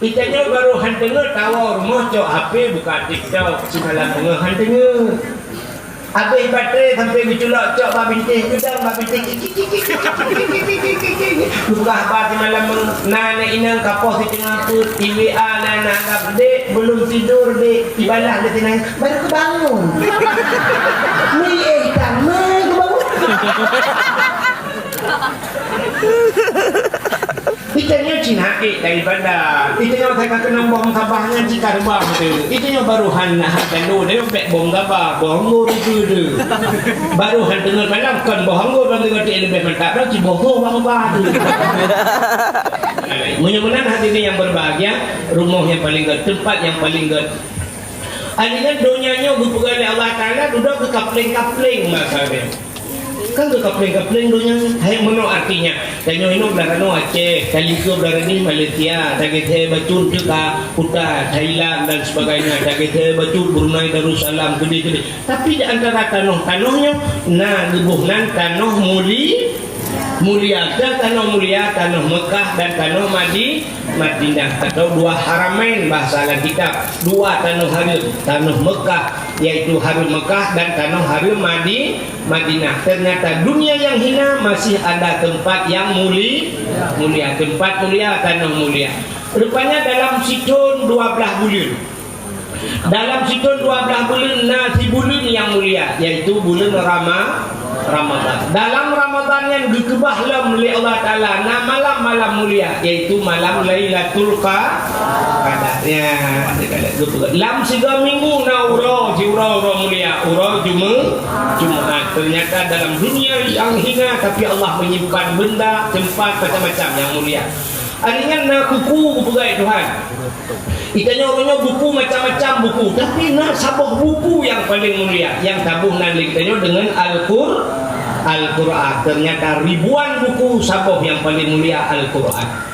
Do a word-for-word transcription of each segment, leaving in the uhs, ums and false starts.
Geutanyoe barô han teungoh tawoe rumoh cok H P buka TikTok, simalam teungoh han teungoh. Abéh baterai sampoe geuculok cok bak bintéh geudong, bak bintéh geupeugah haba simalam na aneuk inong ka poh siteungoh peuet, i W A na na anggab dek, belum tidur dek, ibalah lé sinang baru kubangun. Meuiéh tan, meuiéh kubangun. Geutanyoe cina ék daripada. Geutanyoe ka keunong boh sabah nyan cika reubah tu. Geutanyoe baru han na han tando, dia bek boh gaba, boh anggô tu tu. Baru han teungoh malam kon boh anggô ban teungoh leubeh mantap dah, ci boh boh bang ba tu. Meunyoe meunan hadirin yang berbahagia, rumoh nyang paleng gèt, teumpat nyang paleng gèt. Alingan donya nyoe geupeugah lé Allah Taala dudoe keu kapleng-kapleng masa nyoe. Kan keu kapleng-kapleng donya nyoe. Hai meunoe artinya, tanyoe inoe blah tanoh Aceh, talingkeu blah tanoh Malaysia, tageutée bacut teuka Kuta, Thailand dan sebagainya, tageutée bacut Brunei Darussalam, keudeh-keudeh. Tapi di antara tanoh-tanoh nyoe na geuboh nan tanoh muli-, mulia, dan tanoh mulia, tanoh Mekah dan tanoh Madi-, Madinah, atau dua haramain bahasa Alkitab, dua tanoh hareuem, tanoh Mekah, yaitu hareuem Mekah, dan tanoh hareuem Madi-, Madinah. Ternyata dunia yang hina masih ada tempat yang muli-, mulia, tempat mulia, tanoh mulia. Rupanya dalam sithon dua blah buleuen. Dalam sithon dua blah buleuen na sibuleuen nyang mulia, yaitu buleuen Rama-, Ramadan. Dalam Ramadan nyan geukeubah lom lé Allah Taala na malam-malam mulia, yaitu malam Lailatul Qa-, Qadar. Ya, lam sigoe minggu na uroe, siuroe-uroe mulia, uroe Jume-, Jumaat. Ternyata dalam dunia yang hina, tapi Allah menyimpan benda, tempat macam-macam yang mulia. Aringan na kuku geupeugah Tuhan. Geutanyoe uroe nyoe buku macam-macam buku, tapi na saboh buku nyang paleng mulia, nyang taboh nan lé geutanyoe deungon Al-Qur-, Al-Qur'an. Ternyata ribuan buku, saboh nyang paleng mulia Al-Qur'an.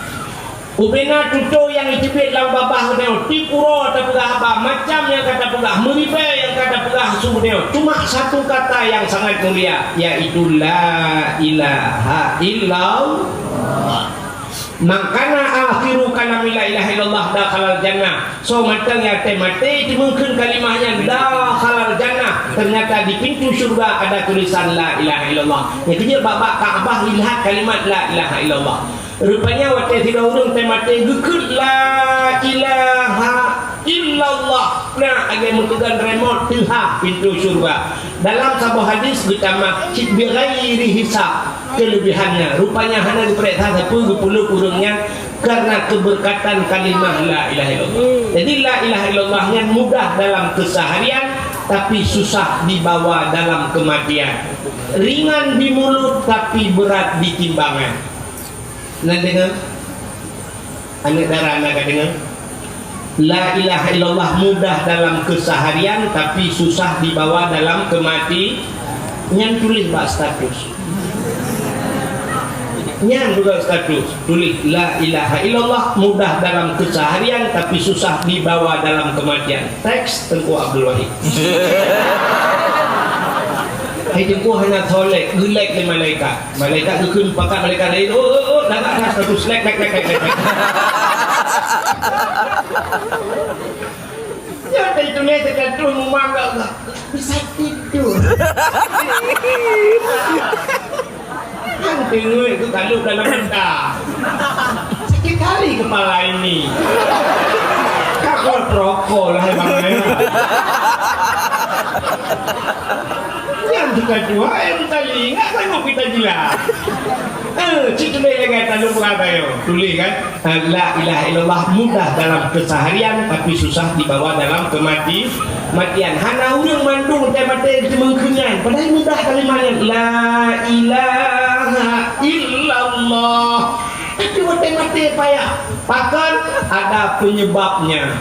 Ubena tutoe nyang jiteubiet lam babah geutanyoe, tiep uroe tapeugah haba, macam nyang ka tapeugah, meuribèe nyang ka tapeugah su geutanyoe. Cuma satu kata nyang sangat mulia, yaitu la ilaha illallah. Man kana akhiru kalami la ilaha illallah dakhalal jannah. Soe mantong nyang watèe maté teumeung kheun kalimah nyan dakhalal jannah, ternyata di pintu syurga ada tulisan la ilaha illallah. Nyang keujeuet bak-bak Ka'bah jilihat kalimat la ilaha illallah. Rupanya watèe sidroe ureueng watèe maté geukheun la ilaha illallah, na lagèe meuteugon remote teuhah pintu syurga. Dalam saboh hadis geutamah cit bighairi hisab. Keuleubihannyan, rupanya hana geupareksa sapeue geupeuleueb ureueng nyan karena keubeurkatan kalimah la ilaha illallah. Jadi la ilaha illallah nyan mudah dalam keuseuharian, tapi susah dibawa dalam keumatian. Ringan di mulut, tapi beurat di timbangan. Na deungö? Aneuk dara na ka deungö? La ilaha illallah mudah dalam keuseuharian, tapi susah dibawa dalam keumati-, nyan tuléh bak status. Nyan juga status, tuléh, "La ilaha illallah mudah dalam keuseuharian, tapi susah dibawa dalam keumatian." Teks Teungku Abdul Wahid. Hai Teungku hana solek, geulek lé malaikat. Malaikat geukheun pakat malaikat laén, "Oh, oh, oh, dah, dah, dah, status, lek, lek, lek, lek, lek." Nyan tadi tuléh teuka troh mumang gak, gak. Bisa tidur. Kan teungeut tu kalup dalam mata. Sakit kali kepala ini. Kakol perokok lah emang. Nyang tukang jual, eh, tali, nggak sanggup kita jilat. Eh, cit tuléh lagèe taneupeurata nyoe. Tuléh kan? Eh, la ilaha illallah mudah dalam keseharian, tapi susah dibawa dalam kemati-, matian. Hana ureueng mandum watèe maté teumeung kheun nyan. Padahai mudah kalimat nyan. La ilaha illallah. Tapi watèe maté payah. Pakon? Ada penyebabnya.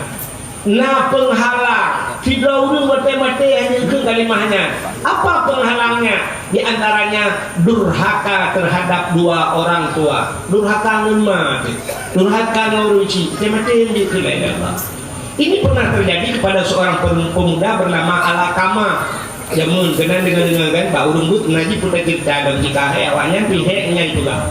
Na penghalang. Sidroe ureueng watèe maté hana kheun kalimah nyan. Apa penghalangnya? Di antaranya durhaka terhadap dua orang tua. Durhaka ngon ma teuh. Durhaka ngon ureueng chik. Watèe maté jeuet keu laén Allah. Ini pernah terjadi kepada seorang per-, pemuda bernama Alakama. Jameun keunan deungoe-deungoe kan, bak ureueng buet na jih peureulèe ceurita lom jika hai awaknyan pih hék nyan itulah.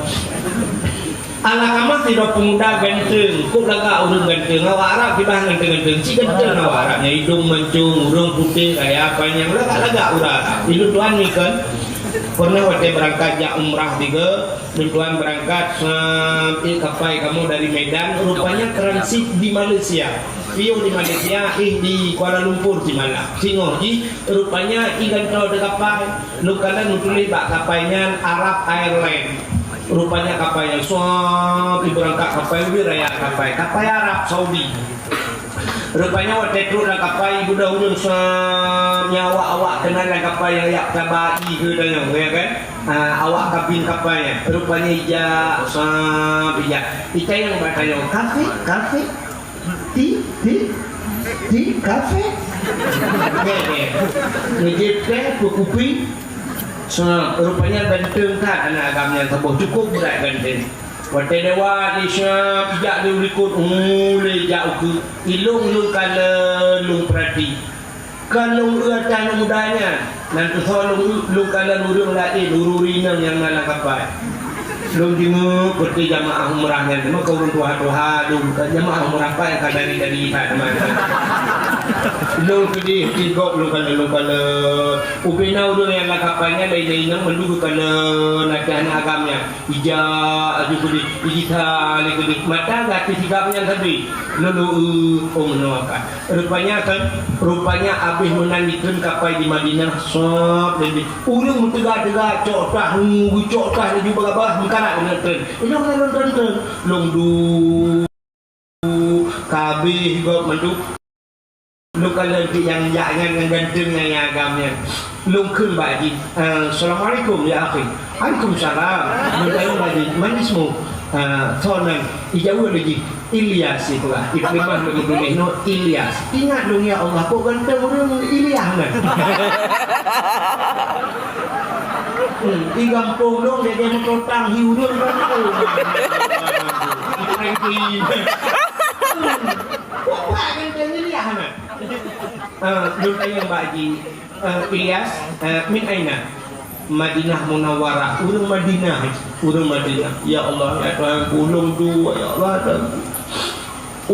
Alkamas sidroe peumuda ganteng, kok lagak ureueng ganteng, awak Arab kiban ganteng-ganteng, si ganteng awak Arab nyan, idong mancong, ureueng putéh, kaya panyang, lagak-lagak ureueng Arab. Ilôn tuan nyoe kan, pernah watèe beurangkat jak umrah juga, lôn tuan beurangkat, sam-, eh, kapai kamoe dari Medan, rupanya transit di Malaysia. Piôh di Malaysia, eh, di Kuala Lumpur simalam. Singoh jih, rupanya i gantoe di kapai, lôn kalon lôn tuléh bak kapai nyan Arab Airline. Rupanya kapai nyan, swab, ibeurangkat kapai, ubit raya kapai. Kapai Arab Saudi. Rupanya watèe trôk lam kapai, ibeudôh ureueng swab, nyan awak-awak keunan lam kapai nyang jak taba ie keu tanyoe, ya kan? Ah, awak kabin kapai nyan. Rupanya ijak, swab, ijak. Itanyong bak tanyoe, "Kafe? Kafe?" Ti, ti, ti, kafe? Nyan, nyan. Ngeujép teh, peukupi. Sa, rupanya ganteng that aneuk agam nyan saboh, cukup brat ganteng. Watèe lewat, di Syam, ijak lé u likot, hu, lé jak ukeue. Ilôn, lôn kalon, lôn peurati. Ka lôn eu atra aneuk muda nyan, nan teusoe lôn eu, lôn kalon ureueng laén, ureueng inong nyang na lam kapai. Lôn deungoe peue jamaah umrah nyan, teuma ka ureueng tuha-tuha lôn, ka jamaah umrah pat nyang ka dari-dari that teuma. Lôn keudeh, di gob lôn kalon, lôn kalon. Ubena ureueng nyang lam kapai nyan, laén inong mandum geukalon, atra aneuk agam nyan. Ijak laju keudeh, ijisa lé keudeh. Mata gaki sigap nyan sabe. Lôn eu, oh, meunoe ka. Rupanya kan, rupanya abéh meunan jikheun kapai di Madinah, sab, dan di, ureueng meuteuga-teuga, cok tah, ngu, cok tah, laju bagah-bagah, meukarat ngon treun. Ilôn ngon treun-treun. Lôn du, ka abéh gob mandum. Lôn kalon pih nyang jak nyan, nyang ganteng nyan, nyang agam nyan. Lôn kheun bak jih, "Eh, assalamualaikum, ya akhi." "Waalaikumsalam." Lôn kalon bak jih, "Man ismuk?" "Eh, soe nan?" Ijaweueb lé jih, "Ilyas," ipeugah. Ipeuleumah lôn tuléh nyoe, "Ilyas." Ingat lôn, ya Allah, kok ganteng ureueng Ilyas nyan. Hmm, di gampông lôn, lagèe meuko tang hi ureueng gampông. Di Frankie. Hmm, kok buat ganteng Ilyas nyan? Ah, lôn tanyong bak jih, ah, "Ilyas, ah, min aina?" "Madinah Munawwarah." Ureueng Madinah, ureueng Madinah. Ya Allah, ya Tuhanku, lôn dua, ya Allah, Tuhanku.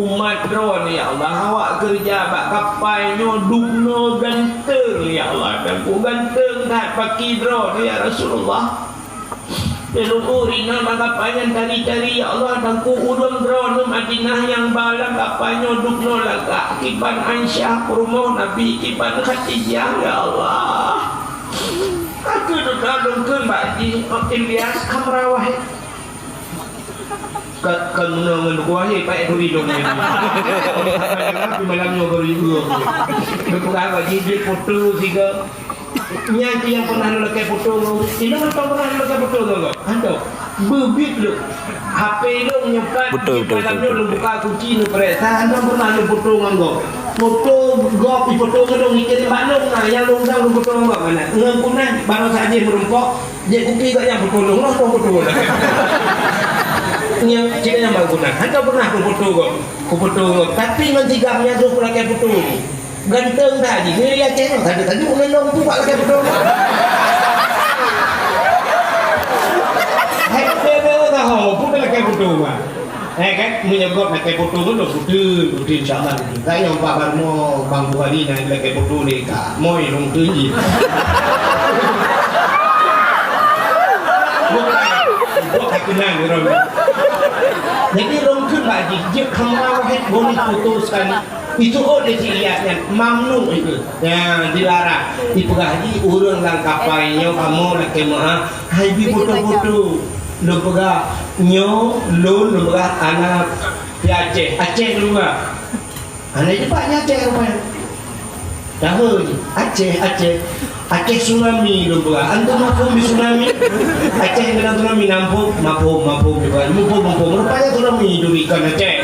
Umat droeneuh, ya Allah, awak keureuja bak kapai nyoe dubnoe ganteng, ya Allah, Tuhanku. Ganteng that paki droeneuh, ya Rasulullah. Leluhur inan lam kapai nyan tari-tari, ya Allah, Tuhanku, ureueng droeneuh Madinah nyang ba lam kapai nyoe dubnoe lagak kiban Aisyah peurumoh Nabi, kiban Khadijah, ya Allah. Aku duka lôn kheun bak jih, "Oh, Ilyas, khamra wahid." Ka, ka meunoe ngon wahid, paék turi lôn nyan. Tapi malam nyoe baru ieu. Lôn peugah bak jih, jeuet foto sigoe. Nyan keuh nyang pernah lôn lakèe foto ngon, inong hana pernah lôn lakèe foto ngon gob. Hana. Beubiet lôn. H P lôn nyempat, betul, betul, malam betul, nyoe lôn buka kunci, lôn peuriksa, hana pernah lôn foto ngon gob. Foto gob, ifoto ngon lôn, ikirém bak lôn, nah, nyang lôn dang lôn foto ngon gob, mana? Ngon kunah, barang saji meurumpok, jeuet kupi gobnyan foto lôn, lôn foto lôn. Nyang, cit nyang bak kunah. Hana pernah lôn foto gob. Kufoto gob. Tapi ngon sigam nyan troh kulakèe foto. Ganteng that jih. Nyoe di Aceh nyoe, sabe-sabe ulôn lôn peubuet lagèe beutôi. Hai, beutôi, beutôi, tahu, pun lagèe beutôi, Mak. Eh, kan, meunyoe gob lagèe beutôi, beutôi, beutôi, insya Allah. Kan nyang Pak Barmo, Bang Bukhari, na lagèe beutôi ni, Kak. Moi, lôn tunjuk. Bukan, bukan kenal, orang. Jadi, lôn kheun bak jih, jeuet khamra wahid boleh putuskan. Itu oh, di sini ayat nyan, mamnu itu. Ya, dilarang. Dipeugah jih ureueng lam kapai nyoe kamoe lakèe meu'ah, hai bi foto-foto. Lôn peugah, nyoe lôn, lôn peugah, hana di Aceh. Aceh luwa. Hana jipat nyan Aceh rupanya. Tahu jih, Aceh, Aceh. Aceh tsunami lôn peugah. Antum maphom di tsunami? Aceh kena tsunami, na maphom, maphom, maphom, maphom, maphom. Rupanya tsunami itu ikan Aceh.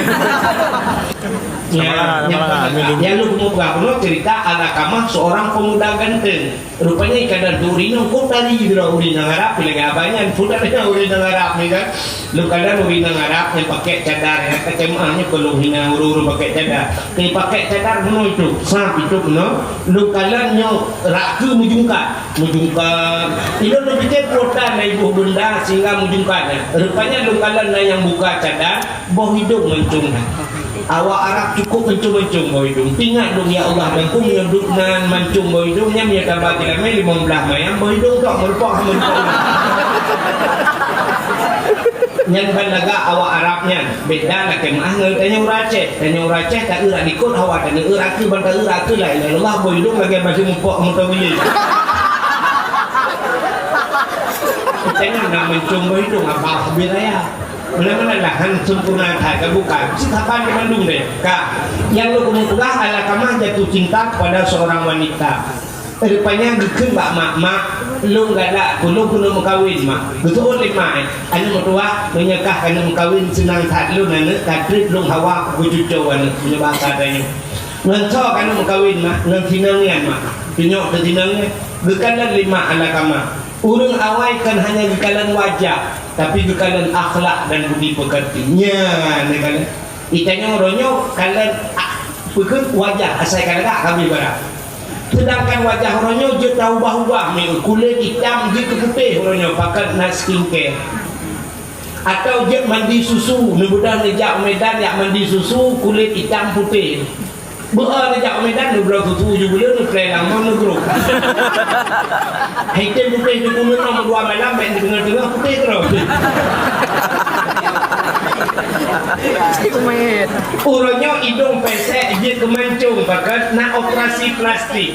Ya, nyang, nyang lôn keuneuk peugah bunoe cerita Alqamah, seorang pemuda ganteng. Rupanya kadang tu ureueng inong kok tari sidroe ureueng inong Arab, lagèe abang nyan, peue teuh ureueng inong Arab ni kan. Lôn kalon ureueng inong Arab nyang pakai cadar, ya, kacamata nyoe keu lôn hina ureueng-ureueng pakai cadar. Tapi pakai cadar bunoe itu, sab itu bunoe. Lôn kalon nyoe raka meujungkat, meujungkat. Ilôn lôn pikir kuota na iboh benda sehingga meujungkat. Rupanya lôn kalon na nyang buka cadar, boh idong mancong na. Awak Arab cukup mancong-mancong boh idong. Ingat dong, ya Allah, dan kum nyodok nan mancong boh idong, nyan meunyoe taba tilamé limong blaih mayam boh idong tok meureumpok hana meureumpok. Nyan ban lagak awak Arab nyan. Beda lakèe meu'ah ngon tanyoe ureueng Aceh. Tanyoe ureueng Aceh ta eu rak likot hawa, tanyoe eu rak keu ban ta eu rak keu la ilaha illallah, boh idong lagèe basi meureumpok moto gili. Tanyoe na mancong boh idong apa habis raya. Meunan-meunan lah, han sempurna that ka bukan. Sikapan di bandum deh. Ka. Nyang lôn keuneuk peugah, Alqamah jatuh cinta kepada seorang wanita. Rupanya geukheun bak mak, "Mak, lôn galak, lôn keuneuk meukawen, Mak." Geuseuôt lé mak, eh, "Aneuk meutuah, meunyoe kah keuneuk meukawen seunang that lôn aneuk, ka trép lôn hawa keu cucoe aneuk," meunyoe basa tanyoe. "Ngon soe kah keuneuk meukawen, Mak?" "Ngon si inong nyan, Mak." "Tunyok keu si inong nyan." Geukalon lé mak Alqamah. Ureueng awai kon hanya geukalon wajah, tapi geukalon akhlak dan budi pekerti. Nyan geukalon. Geutanyoe uroe nyoe kalon, ah, peue kheun wajah asai ka lagak ka habéh barang. Seudangkan wajah uroe nyoe jeuet taubah-ubah, meu kulét itam jeuet keu putéh uroe nyoe pakat na skincare. Atau jeuet mandi susu, neubeudôh neujak u Medan jak mandi susu, kulét itam putéh. Beu'oh neujak u Medan, neubloe susu ju buleuen, neupreh lam mon, neugrob. Hai tem putéh di gunong, dua malam, bèk di teungoh-teungoh putéh terus. Uroe nyoe idong pesek jeuet keu mancong, pakat na operasi plastik.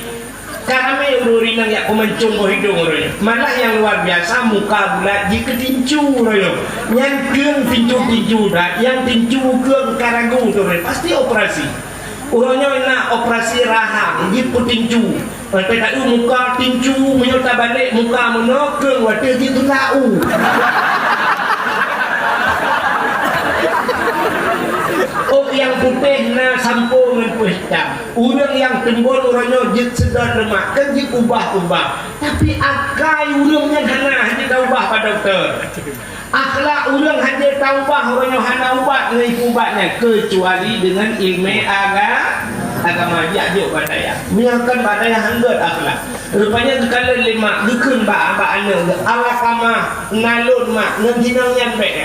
Ka ramé ureueng inong jak peumancong boh idong uroe nyoe. Malah nyang luar biasa, muka bulat jeuet keu tincu uroe nyoe. Nyan keueng tincu-tincu that, nyang tincu keueng ka ragu tu uroe nyoe. Pasti operasi. Uroe nyoe na operasi rahang, jeuet peutincu. Watèe taeu muka tincu, meunyoe tabalek muka meunoe, keueng watèe jeuet keu lau. Ôk nyang putéh na sampo ngon peuhitam. Ureueng nyang teumbon uroe nyoe jeuet seudot leumak, kan jeuet ubah-ubah. Tapi akai ureueng nyan hana, hana taubah bak dokto. Akhlak ureueng hana taubah, uroe nyoe hana ubat ngon ié ubat nyan, keucuali deungon ileumèe aga-, agama, jak jok bak dayah. Meunyoe kon bak dayah, han gèt akhlak. Rupanya geukalon lé mak, geukheun bak, bak aneuk geuh, "Alqamah, na lôn mak, ngon si inong nyan bèk."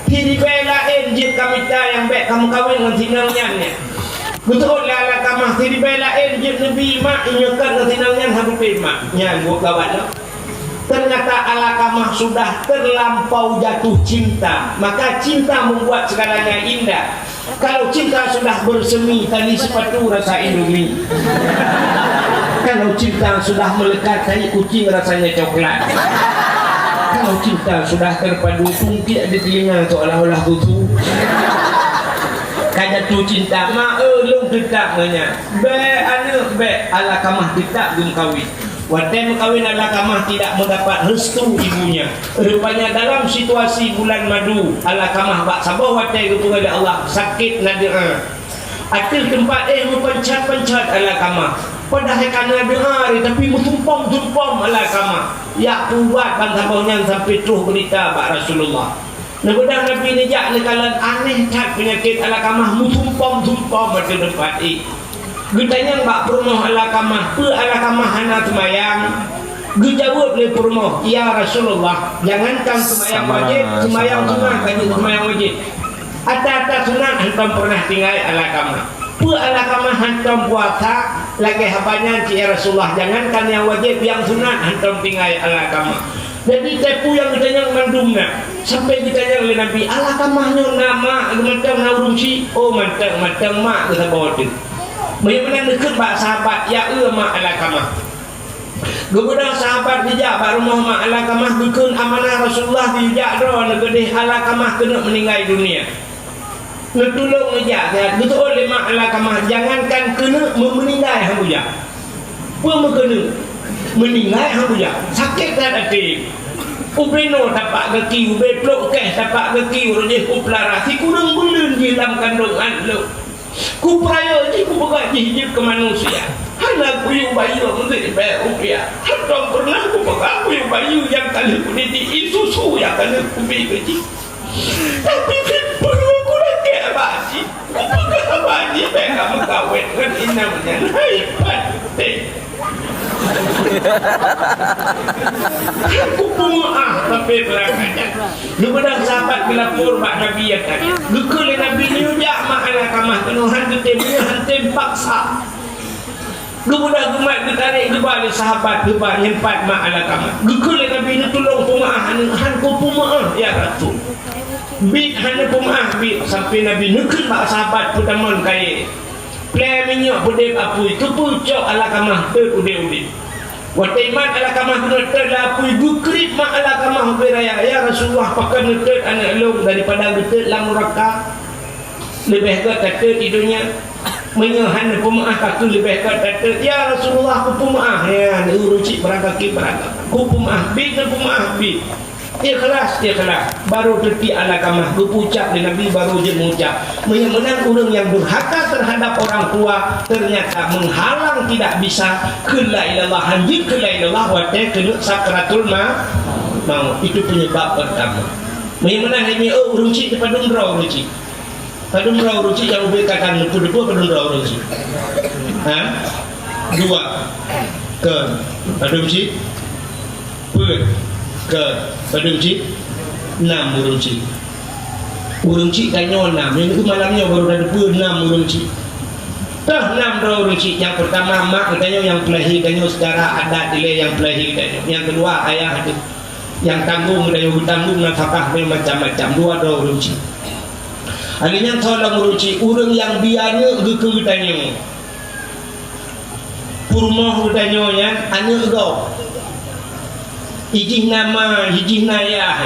Siribèe laén jeuet ka mita nyang bèk ka meukawen ngon si inong nyan nyan. Geuseuôt lé Alqamah, siribèe laén jeuet neubi mak, meunyoe kon ngon si inong nyan han beutôi mak. Nyan buet gawat lom. Ternyata Alqamah sudah terlampau jatuh cinta, maka cinta membuat segalanya indah. Kalau cinta sudah bersemi tali sepatu rasa Indomie. Kalau cinta sudah melekat tai kucing rasanya coklat. Kalau cinta sudah terpadu tungkik di telinga seolah-olah susu. Ka jatuh cinta, "Mak, eh, lôn teutap ngon nyan." "Bèk, aneuk, bèk." Alqamah teutap geumeukawen. Watèe meukawen, Alqamah tidak mendapat restu ibunya. Rupanya dalam situasi bulan madu, Alqamah bak saboh watèe geupeugah lé Allah, sakét na doa. Ateueh teumpat éh meupanchat-panchat Alqamah. Padahai ka na doa, tapi meusumpom-sumpom Alqamah. Jak peuubat ban saboh nyan sampai troh beurita bak Rasulullah. Neubeudôh Nabi neujak neukalon, aneh that peunyakét Alqamah, meusumpom-sumpom ateueh teumpat éh. Geutanyong bak peurumoh Alqamah, "Peue Alqamah hana seumayang?" Geujaweueb lé peurumoh, "Ya Rasulullah, jangankan seumayang wajéb, seumayang sunat ka jeuet seumayang wajéb. Ata-ata sunat hantom peureunah tinggai Alqamah. Peue Alqamah hantom puasa lagèe haba nyan cit, ya Rasulullah, jangankan nyang wajéb, nyang sunat hantom tinggai Alqamah." Jadi, teupeu nyang geutanyong mandum na. Sampai geutanyong lé Nabi, "Alqamah nyoe na mak, mantong na ureueng chik?" "Oh, mantong, mantong mak," geusaboh teuk. Meunyoe meunan neukheun bak sahabat, "Ya, eu mak Alqamah." Geubeudôh sahabat geujak bak rumoh mak Alqamah, geukheun amanah Rasulullah, geujak droe neukeudeh Alqamah keuneuk meuninggai dunia. Neutulông neujak siat, geuseuôt lé mak Alqamah, jangankan keuneuk, meu-, meuninggai han geujak. Peue meukeuneuk? Meuninggai han geujak. Sakét that até. Ubé noe tapak gaki, ubé plôk kèh tapak gaki, uroe jih u peulara, sikureueng buleuen jih lam kandông át lôn. Kupeurayeuk jih, kupeugah jih jeuet keu manusia. Hana kuyue bayeue meunteuk bèe rupiah. Hantom peureunah kupeugah kuyue bayeue nyang ka lheueh kudidi, ie susu nyang ka lheueh kubi keu jih. Tapi sipeunoh kulakèe bak jih. Kupeugah bak jih, bèk kameukawen ngon inong nyan. Hai, pat teuh. Kupeumeu'ah sampoe beurangkat nyan. Geubeudôh sahabat geulapor bak Nabi nyan tadi. Geukheun lé Nabi, "Neujak mak Alqamah keunoe, han geutem, meunyoe han tem paksa." Geubeudôh geumat geutarek geuba lé sahabat geuba nyan pat mak Alqamah. Geukheun lé Nabi, "Neutulông peumeu'ah aneuk." "Han kupeumeu'ah, ya Rasul." Biet hana peumeu'ah biet, sampoe Nabi neukheun bak sahabat peutamong kayèe. Plè minyéuk peudeb apui, keupeue cok Alqamah teut udeb-udeb. Watèe mat Alqamah keuneuk teut lam apui, geukriet mak Alqamah ubé raya, "Ya Rasulullah, pakon neuteut aneuk lôn daripada geuteut lam nuraka? Leubeh gèt tateut di donya. Meunyoe hana peumeu'ah, ka keuh leubeh gèt tateut." "Ya Rasulullah, kupeumeu'ah." Ya, ureueng chik peurangkaki peurangkaki. "Kupeumeu'ah." Biet neupeumeu'ah biet. Ikhlas, ikhlas. Baru teutiek Alqamah, geupeucap lé Nabi, baru jeuet meucap. Meunyoe meunan ureueng nyang durhaka terhadap orang tua, ternyata menghalang tidak bisa, kheun la ilallah, hanjeuet kheun la ilallah watèe keuneuk sakratul ma-, maut. Itu penyebab pertama. Meunyoe meunan, hai mi, oh, ureueng chik, padum droe ureueng chik. Padum droe ureueng chik nyang ubé ka tan neupeu-neupeu, padum droe ureueng chik? Ha? Dua. Keu padum chik? Peuet. Keu padum chik? Nam ureueng chik. Ureueng chik tanyoe nam. Nyang keu malam nyoe baru tateupeu nam ureueng chik. Toh nam droe ureueng chik. Nyang peurtama, mak geutanyoe nyang peulahé tanyoe secara adat ilèe nyang peulahé tanyoe. Nyang keudua, ayah teuh. Nyang tanggong geutanyoe, geutanggong nafakah macam-macam, dua droe ureueng chik. Lheuh nyan soe lom ureueng chik, ureueng nyang bi aneuk geuh keu geutanyoe. Peurumoh geutanyoe nyan aneuk gob. Ijih na ma, ijih na yah.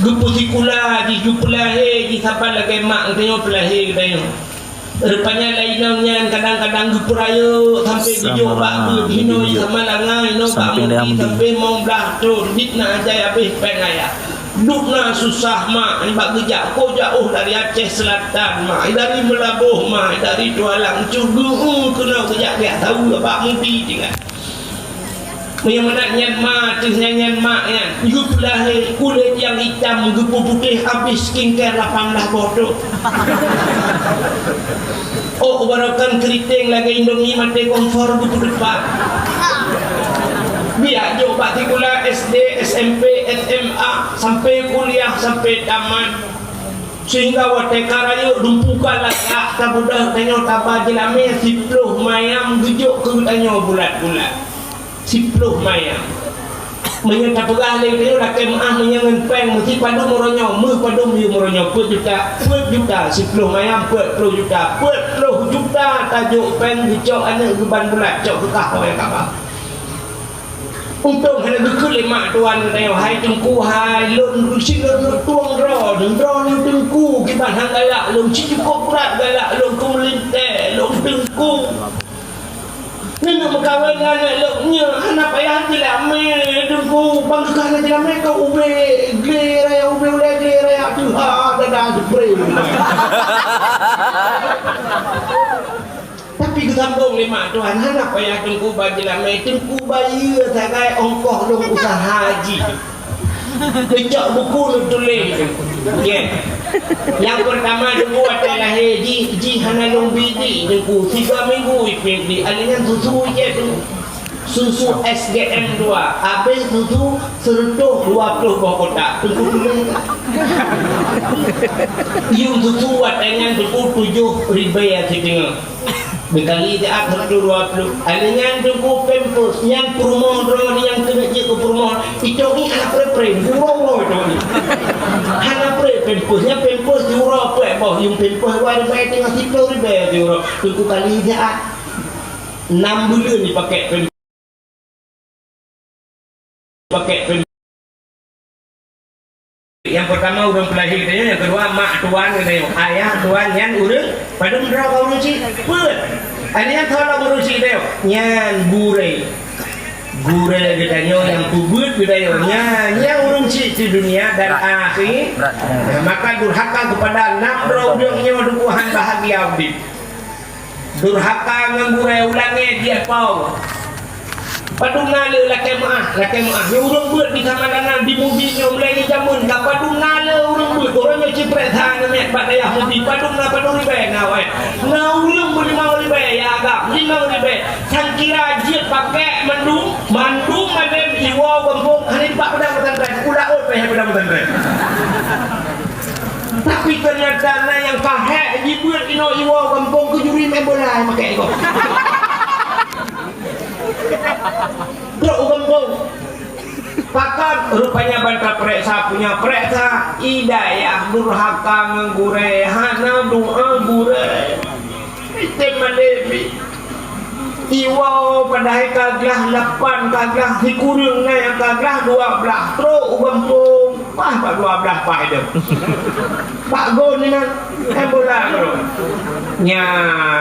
Geupeusikula jih, geupeulahé jih saban lagèe mak geutanyoe peulahé geutanyoe. Rupanya lam inong nyan kadang-kadang geupeurayeuk sampoe geujok bak beuet, hinoe sama langa, hinoe bak muti, sampoe mong blah thon, biet na ajai habéh péng ayah. Duek na susah mak, nibak geujak, kok jak, oh, dari Aceh Selatan mak, dari Meulaboh mak, dari Tualang, cuk geu-eu keunoe geujak, geujak saweue bak muti tinggai. Meunyoe meunan nyan ma teuh, nyan, nyan mak nyan. Yue peulahé kulét nyang itam geupeuputéh, habéh skincare lapan blah boh trok. Oh, barokan keriting lagèe Indomie maté kompor geupeudeupat. Biak jok bak sikula S D, S M P, S M A, sampoe kuliah, sampoe tamat. Sehingga watèe ka rayeuk dumpeue ka lagak, tabeudôh tanyoe taba jeulamèe siploh mayam geujok keu tanyoe bulat-bulat. Siploh mayam. Meunyoe tapeugah lé geutanyoe lakèe meu'ah meunyoe ngon péng meusipadum uroe nyoe, meupadum yum uroe nyoe, peuet juta, peuet juta, siploh mayam peuet ploh juta, peuet ploh juta tajok péng geucok aneuk geuban bulat, cok keu kah kawai kaba. Untông hana geukheun lé mak tuan geutanyoe, "Hai Teungku, hai lôn, sit lôn tueng droeneuh, droeneuh Teungku, kiban han galak lôn, sit cukôp brat galak lôn keu meulintèe lôn Teungku." Neuneuek meukawen ngon aneuk lôn nyoe hana payah jeulamèe, Teungku. Ban keu hana jeulamèe ka ubé glé raya, ubé ulèe glé raya teuha dada jeupré. Tapi geusambông lé mak tuan, hana payah Teungku ban jeulamèe, Teungku bayeue sagai ongkoh lôn useuha jih. Geucok buku lôn tuléh. Nyan. Nyang peurtama Teungku watèe lahé jih, jih hana lôn bi jih Teungku. Sigoe minggu ipék jih. Alinyan susu ijép Teungku. Susu S G M dua. Abéh susu seureutôh dua ploh boh kotak. Teungku tuléh. Yum susu watèe nyan Teungku tujoh ribèe siteungoh. Dikali siat siratu dua ploh. Alinyan Teungku Pampers, nyan peurumoh droeneuh nyang keuneuk jeuet keu peurumoh. Itôh nyan hana pré-pré, uroe-uroe itôh nyan. Hana pré Pampers, nyan Pampers siuroe peuet boh, yum Pampers wai ribèe teungoh siploh ribèe siuroe. Teungku kali siat. Nam buleuen jipakèk Pampers. Pakèk pem-, nyang peurtama ureueng peulahé geutanyoe, nyang keudua mak tuan geutanyoe, ayah tuan nyan ureueng padum droe ka ureueng chik peuet. Aneuk nyan tholom ureueng chik geutanyoe, nyan gurèe. Gurèe geutanyoe nyang peubeuet geutanyoe, nyan, nyan ureueng chik di dunia dan akhé. Maka durhaka kepada nam droe ureueng nyoe dukuhan bahan Ya udép. Durhaka ngon gurée, u langét jih pau. Padum na le lakée meuáh, lakée meuáh. Nyoe ureuëng beuet di Samalanga, di Mubi nyoe mulai di jameun ka padum na le ureuëng beuet. Ureuëng nyoe ciprek sa namiet bak dayah Mubi. Padum na padum ribée na wai. Na ureuëng beulimong ribée ya agam, limong ribée. Sangkira jeuet pakée mandum, mandum malém iwoe gampông hana jibak padang pesantren. U laôt payah padang pesantren. Tapi ternyata na nyang pahek jibeuet inoe iwoe gampông keu juri main bola makée igoe. Trok u gampông. Pakon rupanya ban tapeuriksa punya peuriksa, i dayah durhaka ngon gurée, hana doa gurée. Item malém. Iwoe padahai ka glah lapan, ka glah sikureueng na nyang ka glah dua blaih, trok u gampông, paih bak dua blaih paih deuh. Bak gon inan, eh, bola bro. Nya,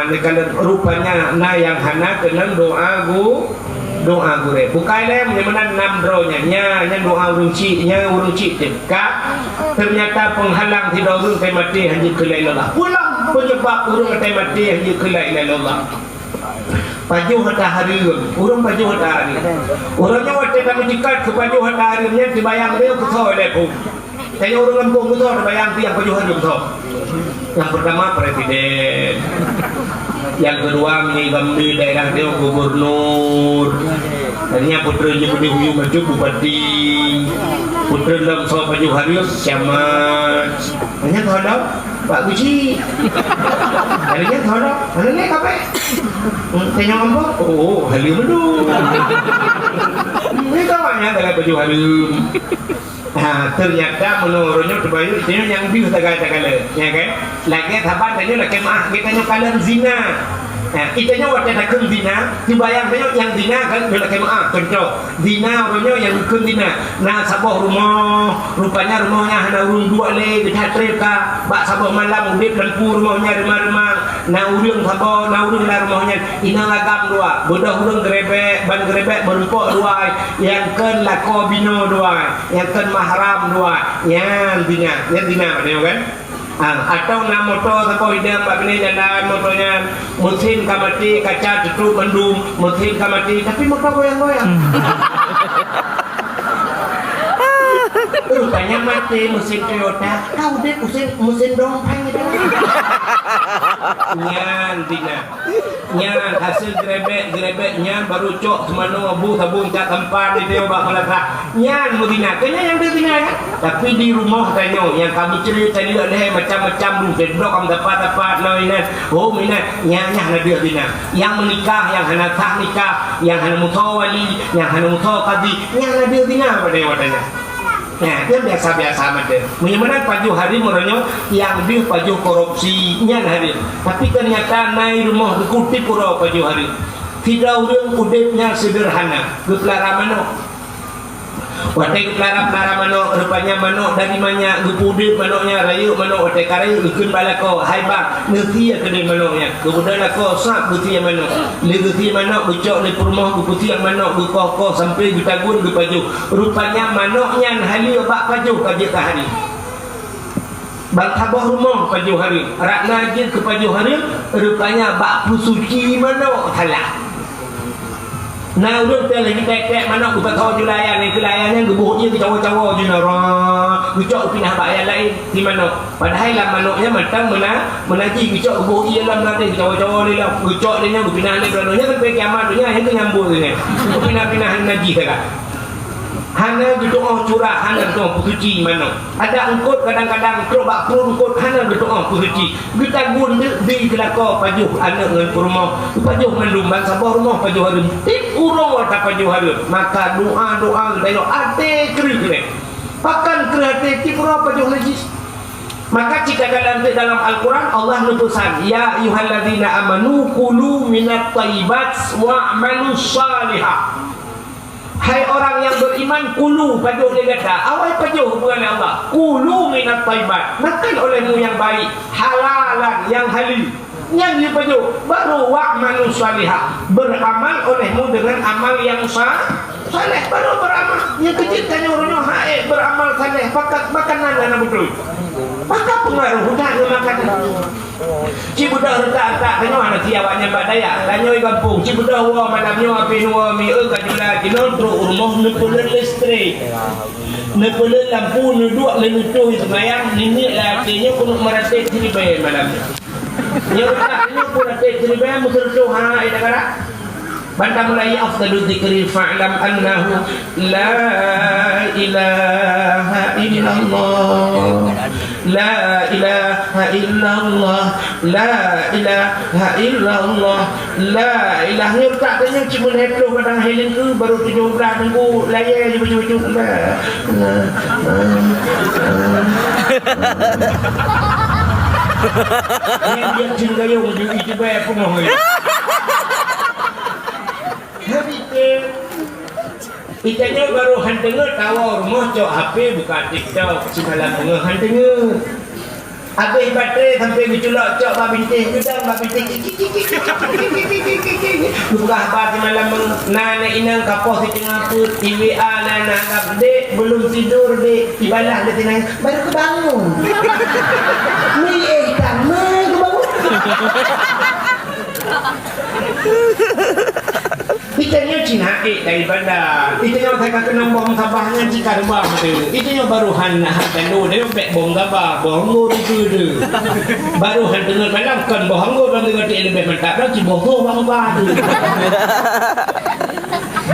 neukalon rupanya na nyang hana keunong doa gu-, doa gurée. Bukai lé, meunyoe meunan nam droe nyan. Nya, nyan doa ureuëng chik, nya ureuëng chik teuka. Ternyata penghalang sidroe ureuëng tai maté hana jeuet keu la ilaha illallah. Pulang penyebab ureuëng tai maté hana jeuet keu la ilaha illallah. Pajoh ata hareuem, ureuëng pajoh ata hareuem. Ureuëng nyoe watée ka meujikat keu pajoh ata hareuem nyan teubayang lé keu soe lé pun. Tanyoe ureuëng gampông keu soe teubayang tiang pajoh hareuem soe. Nyang pertama presiden. Nyang kedua meunyoe Gambir daerah dia gubernur. Dan nyang putra je beudeh uyu macam bupati. Putra dalam soe pajoh hareuem camat. Hanya soe dong? Pak Guci. Hanya soe dong? Mana ni kape? Hmm, tanya ngomong? Oh, halia meudu. Ini kawannya dalam baju halia. Ha, ternyata menurutnya terbaik itu yang bius tagai-tagai. Ya kan? Lagi saban tanya lagi maaf. Kita nyokalon zina. Ha, kita nyokalon zina. Cuba yang tanya yang zina kan, dia lagi maaf. Contoh. Zina, uroe nyoe nyang geukheun zina. Na saboh rumoh, rupanya rumoh nyan hana ureuëng duek lé, geuchat trép ka. Bak saboh malam udép lampu rumoh nyan reumang-reumang. Na ureuëng saboh, na ureuëng lam rumoh nyan. Inong agam dua, beudôh ureuëng geurebek, ban geurebek meurumpok dua, nyang kheun lakoe binoe dua, nyang kheun mahram dua. Nyan zina, nyan zina, tengok kan? Ah, atau na moto saboh idang bak binéh jalan moto nyan, mesin ka maté, kaca teutup mandum, mesin ka maté, tapi moto goyang-goyang. Rupanya maté mesin Toyota, ka udép mesin, mesin dompeng itu. Nyan zina. Nyan hasil grebek-grebek nyan baru cok seumanoe bu sabong cak tampan di tengok bak madrasah. Nyan meuzina. Keu nyan nyang deuh zina nyan. Tapi di rumoh tanyoe nyang ka meucre-cre lhèe macam-macam dum, sidroe ka meusapat-sapat ngon inan. Oh, inan, nyan, nyan na deuh zina. Nyang meunikah, nyang hana sah nikah, nyang hana musoe wali, nyang hana musoe kadhi, nyan na deuh zina pada watèe nyan. Nah, nyan biasa-biasa mantong. Meunyoe meunan pajoh hareuem uroe nyoe, nyang deuh pajoh korupsi, nyan hareuem. Tapi ternyata na i rumoh geukutip uroe pajoh hareuem. Sidroe ureueng udép nyang seudeurhana, geupeulara manok. Watèe geupeulara-peulara manok, rupanya manok dari manyak, geupeuudép manok nyan, rayeuk manok, watèe ka rayeuk geukheun bak lakoe, "Hai bang, neusie keudéh manok nyan." Geubeudôh lakoe, sab geusie manok. Lé geusie manok, geucok lé peurumoh, geupeusiang manok, geukoh-koh sampoe geutagun geupajoh. Rupanya manok nyan haleue bak pajoh ka jeuet keu hareuem. Ban saboh rumoh pajoh hareuem, rot na jeuet keu pajoh hareuem, rupanya bak peusuci manok salah. Na ureueng teuh lagi tek-tek manok geupasoe ju lam ayam, nyang keu lam ayam nyan geuboh ie geucawo-cawo ju na, rot, geucok geupinah bak ayam laén si manok. Padahai lam manok nyan mantong meuna-, meunajih, geucok geuboh ie lam ladeh geucawo-cawo lé lam, geucok lé nyan geupinah lé droeneuh nyan sampoe kiamat donya, nyan keuh nyang buet nyan. Geupinah-pinah najih sagai. Hana geutu'oh curah, hana geutu'oh peusuci manok. Adak eungkôt kadang-kadang trok bak pruet eungkôt hana geutu'oh peusuci. Geutagun deuk di keu lakoe pajoh aneuk ngon peurumoh. Pajoh mandum ban saboh rumoh pajoh hareuem. Tiep uroe tapajoh hareuem, maka doa-doa geutanyoe até kreueh lé. Pakon kreueh até tiep uroe pajoh najih? Maka cit takalon teuk dalam Al-Quran, Allah neupeusan, "Ya ayyuhalladzina amanu kulu minat thayyibat wa'malus shalihah." Hai orang yang beriman, kulu, pajoh lé gata. Awai pajoh bukan lé Allah. Kulu minat thayyibat. Makan olehmu yang baik, halalan, yang halal. Nyan jipajoh. Baru wa'malu shalihah. Beramal olehmu dengan amal yang sa-, Saleh baru beramal. Nyang keu jeuet tanyoe uroe nyoe han ék beramal saleh, pakat makanan hana beutôi. Maka peungaruh udah ngon makanan. Cit beudôh reutak-reutak tanyoe hana siat awaknyan bak dayah. Tanyoe di gampông, cit beudôh woe malam nyoe, abéh nyoe woe mi eu ka jula jinoe trok u rumoh neupeuleuet listrik. Neupeuleuet lampu, neuduek lé neutoh seumayang, niniek lé até nyoe keuneuk meuratéb siribèe malam nyoe. Nyoe reutak nyoe pun até siribèe meuseureutoh ha, ai dagara. Ban tamulai, afdalu dzikri fa'lam annahu la ilaha illallah. La ilaha illallah. La ilaha illallah. La ilaha. Nyoe reutak tanyoe cit meulhèe ploh kadang hai leungkeu baru tujoh blah teungku layèe ju bacut-bacut. La, la, la, la. Nyan dia jin gayong ju itu bayar penuh. Habis Itanyoe barô han teungeut tawoe rumoh cok H P buka TikTok, simalam beungoh han teungeut. Abéh baterai sampoe geuculok cok bak bintéh geudong, bak bintéh kik, kik, kik. Geupeugah haba simalam beungoh, na aneuk inong ka poh siteungoh peuet, i W A na, na anggab, "Dek, belum tidur, Dek." Ibalah lé sinan, "Baru kubangun." Meuéh tan, meuéh kubangun. Itanyoe cina ék daripada. Itanyoe ka keunong boh meusabah nyan cit ka reubah tu. Itanyoe baru han, han tando deh, bèk boh meusabah, boh anggô tu tu. Baru han teungeut malam kon boh anggô, ban teungeut leubeh mantap dah, cit boh boh bang bah tu.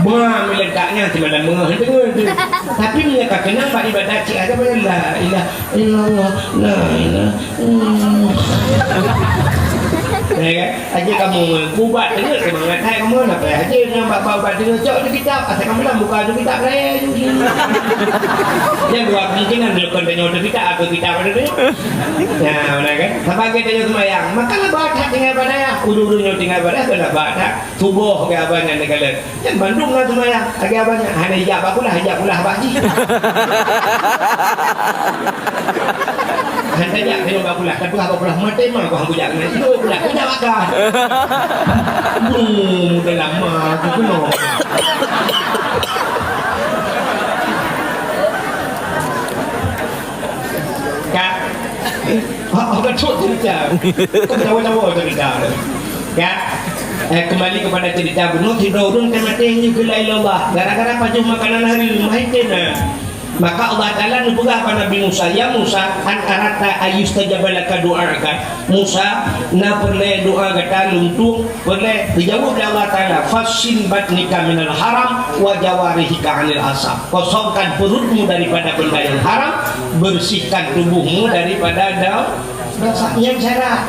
Bah, meuledak nyan cit malam beungoh han teungeut tu. Tapi meunyoe ka keunong bak ibadat cit ada banyak la ilah illallah, la ilah. Hmm. Ya kan? Aja kamu ubat teungeut seumangat hai kamu, na payah aja nyang bak-bak ubat teungeut cok di kitab, asai kamu lam buka di kitab lain. Yang dua kemungkinan dia kon tanya di kitab atau kitab ada tu. Ya, benar kan? Saban tanyoe seumayang, maka lah bah that tinggai bak dayah, ureueng-ureueng nyang tinggai bak dayah, keuneuk bah that, tuboh ke abang nyan neukalon. Nyan bandum na seumayang, lagèe abang nyan, hana ijak bak kulah, ijak kulah bak jih. Han tajak keunoe bak kulah, tapeugah bak kulah, maté ma ku han kujak keunoe, ijak kulah, kujak bak kah. Brum, dalam ma ku keunoe. Ka. Ha, ha, ka cok cerita. Kau tawa-tawa cerita. Ya. Eh, kembali kepada cerita bunoe, sidroe ureueng ka maté nyoe keu la ilaha illallah. Gara-gara pajoh makanan hareuem, meuhai teuh na. Maka Allah Taala neupeugah bak Nabi Musa, "Ya Musa, hal aratta an yustajaba laka du'aaka?" Musa, na peureulèe doa gata lôn tueng? Peureulèe. Geujaweueb lé Allah Taala, "Fahsin batnika minal haram wa jawarihika anil asam." Kosongkan perutmu daripada benda yang haram, bersihkan tubuhmu daripada dau-, dosa. Nyan syarat.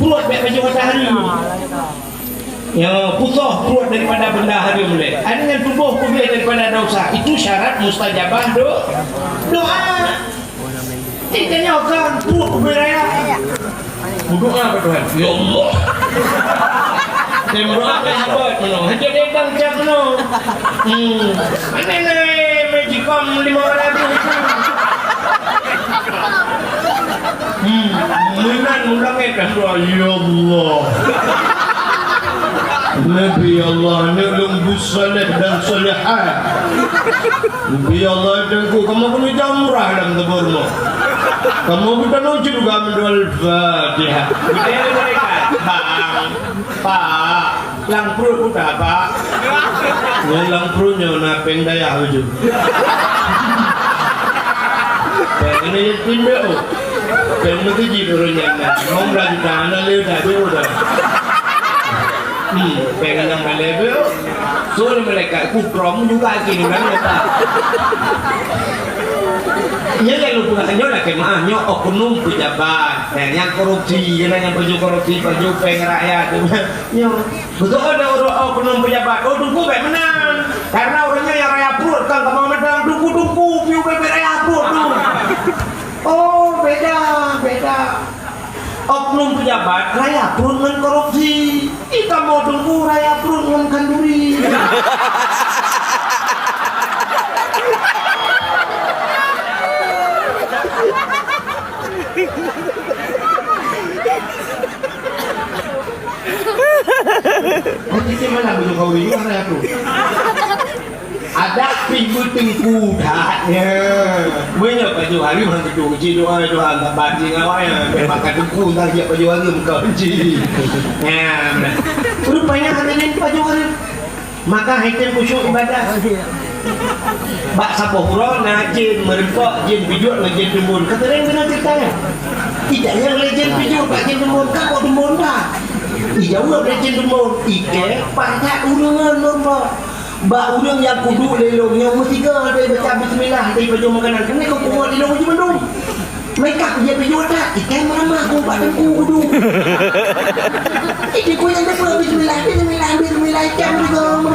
Pruet bèk pajoh mata hareuem. Ya, putôh pruet daripada benda hareuem lé. Ada nyan tuboh puléh daripada dosa. Itu syarat mustajabah do-, doa. Cit tanyoe kan pruet ubé raya. Berdoa ke Tuhan. Ya Allah. Saya berdoa ke apa? Meno. Hanya dia bang cak meno. Hmm. Mana ni? Magicom lima ratus. Hmm. Meunan ulang eh kan doa. Ya Allah. Nabi Allah, aneuk lôn bu saleh dan salehah. Nabi Allah, Teungku, kamoe keuneuk jak umrah lam saboh rumoh. Kamoe geutanyoe cit juga meudoa Al-Fatihah. Geutanyoe malaikat, "Bang, Pak, lam pruet buta, Pak." Ngon lam pruet nyoe na péng dayah ujoe. Péng ni tindok. Péng meukeujit ureueng nyan na. Limong blaih juta hana lé dah, jauh dah. Hmm, péng nyang malèe beuh. Suruh malaikat, "Ku prom juga kini kan, ya, Pak?" Nyan lalu peugah, nyoe lakèe meu'ah, nyoe oknum pejabat. Eh, nyang korupsi, nyan nyang pajoh korupsi, pajoh péng rakyat. Nyoe. Beutôi ada ureueng oknum pejabat. Oh, Teungku bèk meunan. Karena ureueng nyan nyang raya pruet kan kamoe mantong, Teungku-teungku piu bèk-bèk raya pruet tu. Oh, beda, beda. Oknum pejabat raya pruet ngon korupsi. Di kamoe Teungku raya pruet ngon khanduri. Nanti dia malam baju kau ini raya pruet. Teungku that, ya. Meunyoe pajoh hareuem han geuduek ji doa, doa tak baca ngon awak, ya. Maka teungku tak jak pajoh hareuem keu ji. Ya. Rupanya hana nyan pajoh hareuem. Maka hai tem khusyuk ibadah. Bak saboh uroe na jén meureumpok, jén pijuet ngon jén teumbon. Ka seuring deungoe cerita nyan. Ijak nyang lé jén pijuet bak jén teumbon, ka kok teumbon dah. Ijaweueb lé jén teumbon, ikée paih that ureueng ngon meureumpok. Bak ureueng nyang kuduek lé lôn nyoe meusigoe lé baca bismillah di pajoh makanan. Keuneuk keu kuwoe lé lôn jih bandum. Meukat kujak pijuet that, ikai meuramah ku bak teungku kudu. Ih, teungku nyang teupeu bismillah, bismillah, bismillah, ikai meusigoe.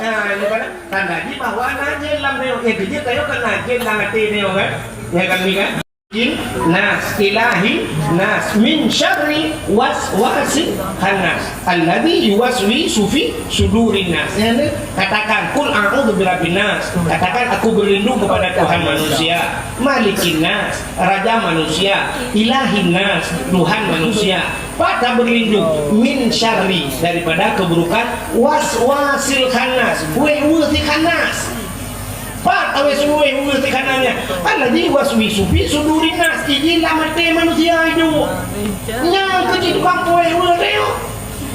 Nah, ini kan tanda jih bahwa na jén lam nyoe. Eh, keu jih kayok kan na jén lam até nyoe kan. Ya kan ni kan? Jin nas, ilahin nas, min syarri waswasil khannas, alladzi yuwaswisu fi sudurin nas. Ya, ni. Katakan, "Qul a'udzu birabbin nas." Katakan, "Aku berlindung kepada Tuhan manusia, malikin nas, raja manusia, ilahin nas, Tuhan manusia." Pada berlindung, min syarri, daripada keburukan, waswasil khannas, weue-weue si khannas. Pat awai sulueh ureueng teuh ka na nyan. Alladzi yuwaswisu fi sudurin nas, iji lam até manusia iduek. Nyang keu jih tukang puweh ureueng teuh.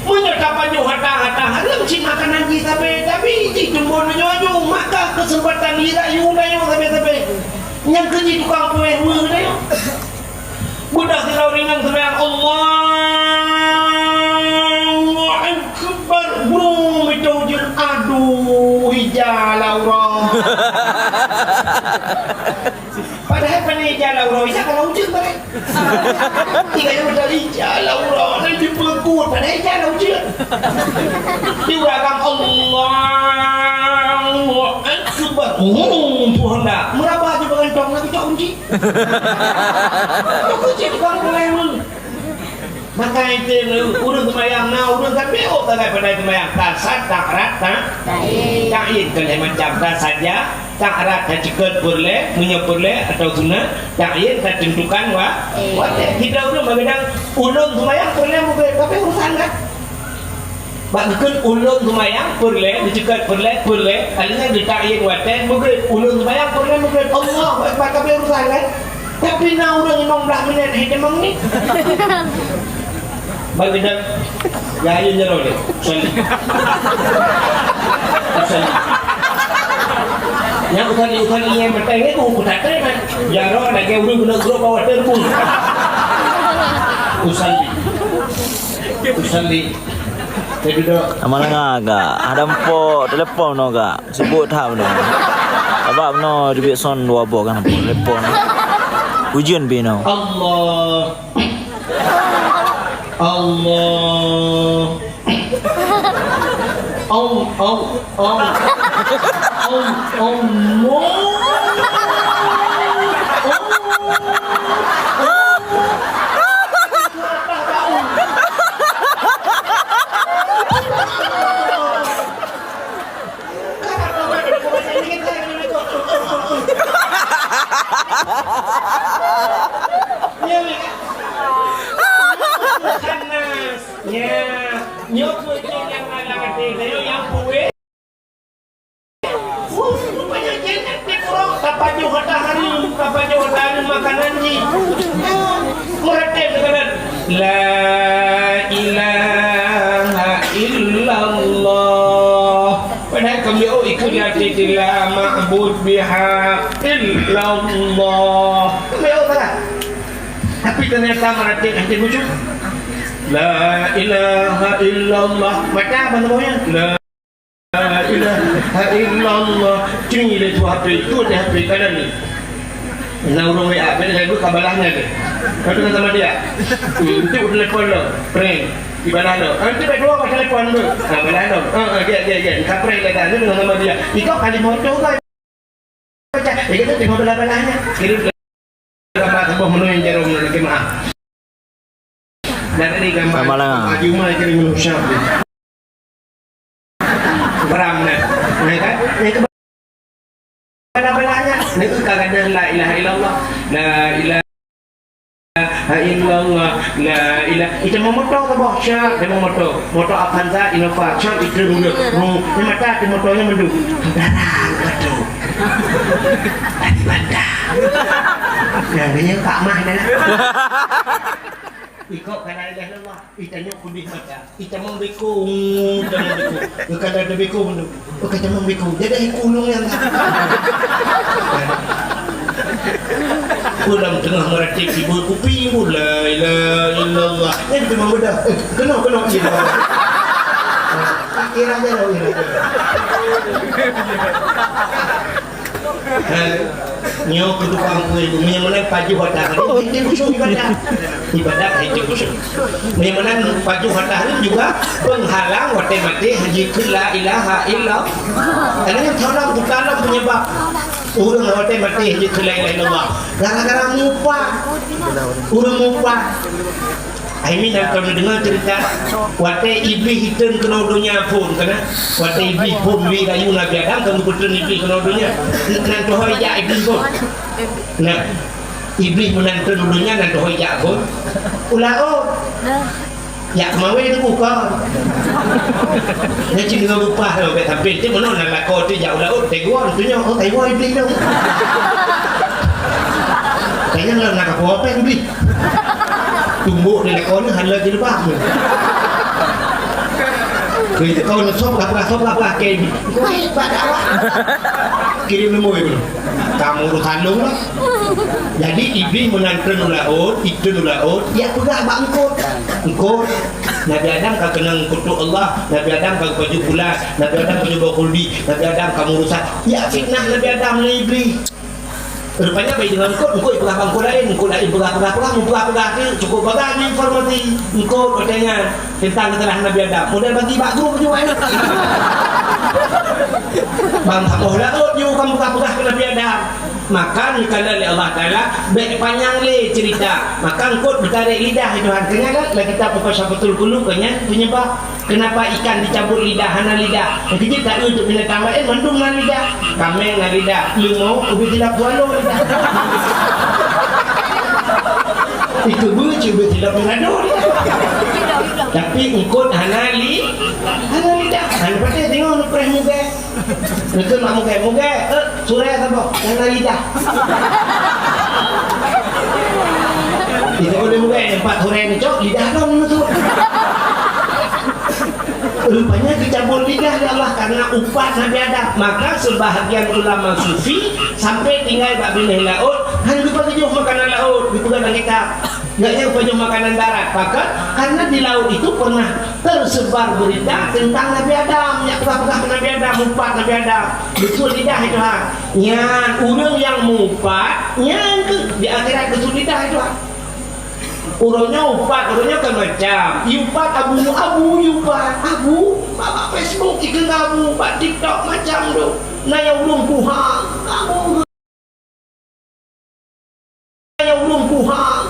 Meunyoe tapajoh hata-hata hareuem cit makanan jih sabe, tapi jih teumbon meunyoe aju, maka keuseumpatan jih rayu rayu sabe-sabe. Nyang keu jih tukang puweh ureueng teuh. Beudah sidroe ringan seumayang, Allahu Akbar. Brung mita ujeuen, aduh, ija Laura. Padahai pane ija Laura, ija kalau ujeuen pane. Tiga yang udah ija Laura, nanti pengkut, padahai ija Laura ujeuen. Di uragam, Allahu Akbar. Hmm, Tuhan dah. Meraba aja bagantong, nak cok kunci. Aku cek tukang pengayun. Maka itu ureueng seumayang na ureueng sampai oh tagai pandai seumayang. Tasad, ta'rad, ta-, ta'in. Ta'in keu lhèe macam. Tasad ya, ta'rad taceukot peureulèe, meunyoe peureulèe atau sunat, ta'in tatentukan wa-, watèe. Kita ureueng bagedang ulôn seumayang peureulèe meugreb, tapi urusan kan? Bak geukheun ulôn seumayang peureulèe, geuceukot peureulèe, peureulèe, alèh nyan geuta'yin watèe meugreb. Ulôn seumayang peureulèe meugreb. Allahu Akbar, ka beuet urusan kan? Tapi na ureueng limong blaih minèt hana teumang ni. Bagi dah, ya, ayo jaroe deh. Usalli. Usalli. Nyang usalli, usalli nyang meutai ngieng ku, ku tak terima. Jaroe lagèe ureueng keuneuk grob bawah terbus. Usalli. Usalli. Nama langa ga? Ada empok telepon no ga? Sibuk that no. Abang no duit son dua boh kan telepon. Ujian bino. Allah. Allah. Au, au, au. Au, au, no. Nyoe peue nyang na lam até, nyoe nyang peue. Rupanya jeuet di purok, tapajoh hata hareuem, tapajoh hata hareuem makanan jih. Meuratéb makanan. La ilaha illallah. Padahai kami oh ikut hati la ma'bud biha illallah. Kami oh salah. Tapi ternyata meuratéb hati khusyuk. La ilaha illallah. Baca apa namanya? La ilaha illallah. Cungi lé tu H P, tu di H P kanan ni. Na ureueng W A, bèk lagu ka balah nyan deh. Ka deungon sama dia. Hmm, tu telepon lo, prank. Ibalah lo. Ah, tu bèk dua ka telepon tu. Ah, balah lo. Ah, ah, gèt, gèt, gèt. Ka prank dah dah, tu deungon sama dia. Iko kali moto kan. Baca, eh, kita tengok balah-balah nyan. Kira gambar saboh meunui jaroe nyoe lagèe maaf. Dan ini gambar Sama lah. Baju mai kira manusia. Perang dah. Ya kan? Itu bala-balanya. Itu kadang la ilaha illallah. La ilaha Illallah, la ilah. Itamong moto saboh, syat, itamong moto. Moto Avanza, Innova, syat, item dulu. Ru, di mata, di moto nyan mandum. Darah, aduh. Dari Banda. Nah, dia Kak Mah dah. Ikut kalau ilah Allah. Itanyong kudeh mata. Itamong beko, itamong beko. Bukan ada beko mandum. Bukan tamong beko. Jadi ikut ulung yang tak. Pulang tengah meratib tiba kupi pun, la ilaha illallah. Yang kita membedah. Eh, kena, kena. Kira aja lah, kira aja. Ha, nyoe keutukan kue tu. Meunyoe meunan pajoh watèe hari, inti khusyuk ibadat. Ibadat inti khusyuk. Meunyoe meunan pajoh watèe hari juga penghalang watèe maté hana jikheun la ilaha illallah. Karena nyoe tolong bukan penyebab ureueng watèe maté hana jikheun la ilaha illallah. Gara-gara mupat. Ureueng mupat. Ai mi na kon neudeungoe ceurita watèe Iblih jitreun keunoe donya phôn, kana? Watèe Iblih phôn lé rayu Nabi Adam, kon geupeutrön Iblih keunoe donya. Nan tuho jak Iblih phôn. Nah, Iblih meunan treun u donya, nan tuho jak phôn. U laôt. Jak keumawe teungku kon. Nyan cit deungon upah lom, bèk sampé. Cit meunoe nan lakoe teuh jak u laôt, teungoh, teuh nyoe, oh, taiwoe Iblih nyoe. Tanyong lom na kapeue péng Iblih. Tumbok di lakoe nyoe hana jilbab nyoe. Keu itu kawan sop lah, sop lah, pakai. Kuih bak dakwah. Kirim lemui dulu. Kamu urusan lôn lah. Jadi Iblih meunan treun u laôt, jitreun u laôt, jak peugah bak eungkôt. Eungkôt, Nabi Adam ka keunong kutok Allah, Nabi Adam ka geupajôh bulan, Nabi Adam ka geupajôh boh khuldi, Nabi Adam ka meurusak. Jak fitnah Nabi Adam lé Iblih. Rupanya bak deungon eungkôt, eungkôt jipeugah bak eungkôt laén, eungkôt laén peugah, peugah, peugah, meupeugah, peugah tu cukup bagah nyan informasi eungkôt watèe nyan teuntang keusalahan Nabi Adam. Model bagi bak grup juga, eh. Bang saboh laôt ju kan peugah, peugah keu Nabi Adam. Maka neukalon lé Allah Taala, bèk panyang lé ceurita. Maka eungkôt beutarek lidah, hai Tuhan. Keu nyan lah, lam kitab Mukasyafatul Qulub, keu nyan penyebab. Kenapa ikan dicabut lidah, hana lidah? Keujeuet taeu untuk binatang laén, mandum na lidah. Kameng na lidah, limau, ubit silap swallow lidah. Itu bu, ubit silap tornado lidah. Tapi eungkôt hana li-, hana lidah. Hana patéh tengok neupreh mugèe. Beutôi mak mugèe, mugèe, eh, surèe saboh, nyang na lidah. Di saboh mugèe, empat surèe neucok, lidah dong neucok. Rupanya geucabut lidah lé Allah karena upat Nabi Adam. Maka sebahagian ulama sufi sampai tinggai bak binéh laôt, hana geupajoh makanan laôt, geupeugah lam kitab. Gobnyan pajoh makanan darat, pakon? Karena di laut itu pernah tersebar berita tentang Nabi Adam, nyang peugah-peugah keu Nabi Adam, upat Nabi Adam. Beutôi lidah itu ha. Nyan ureueng nyang mupat, nyan keuh di akhirat beutôi lidah itu ha. Ureueng nyoe upat, ureueng nyoe kan macam. Upat abu, abu, upat abu, bak, bak Facebook ikeu abu, bak TikTok macam tu. Na nyang ureueng kuhang, abu. Nyang ureueng kuhang,